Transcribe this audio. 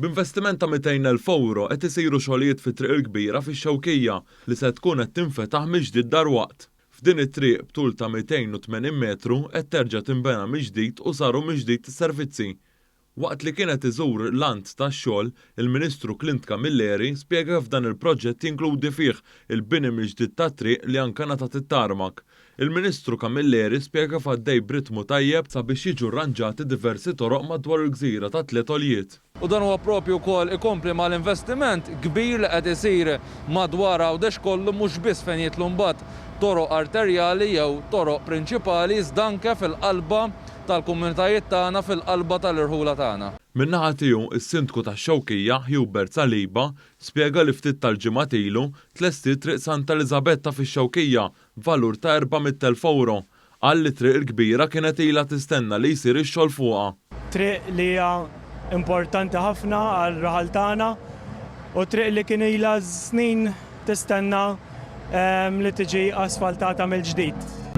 B'investiment ta' 200,000 ewro qed isiru xogħlijiet fit-Triq il-Kbira fix-Xewkija li se tkun qed tinfetaħ mill-ġdid dalwaqt. F'din it-triq b'tul ta' 280 metru qed terġa' tinbena mill-ġdid u saru mill-ġdid is-servizzi. Waqt li kien qed iżur lant tax-xogħol, il-Ministru Clint Camilleri spjega kif dan il-proġett jinkludi fih il-bini mill-ġdid tat-triq li anke ngħatat it-tarmak. Il-Ministru Camilleri spjega kif għaddej b'ritmu tajjeb sabiex jiġu rranġati diversi toroq madwar il-gżira tat-tliet għoljiet. U dan huwa proprju wkoll ikompli mal-investiment kbir li qed isir madwar Għawdex kollu mhux biss fejn jidħlu mbagħad toroq arterjali jew toroq prinċipali iżda anke fil-qalba tal-komunitajiet tagħna, fil-qalba tal-irħula tagħna. Min-naħa tiegħu, is-Sindku tax-Xewkija, Hubert Saliba, spjega li ftit tal-ġimgħat ilu tlestiet Triq Santa Eliżabetta fix-Xewkija b'valur ta' 400,000 ewro. Qal li t-triq il-kbira kienet ilha tistenna li jsir ix-xogħol fuqha. Triq li hija importanti ħafna għar-raħal tagħna u triq li kien ilha snin tistenna li tiġi asfaltata mill-ġdid.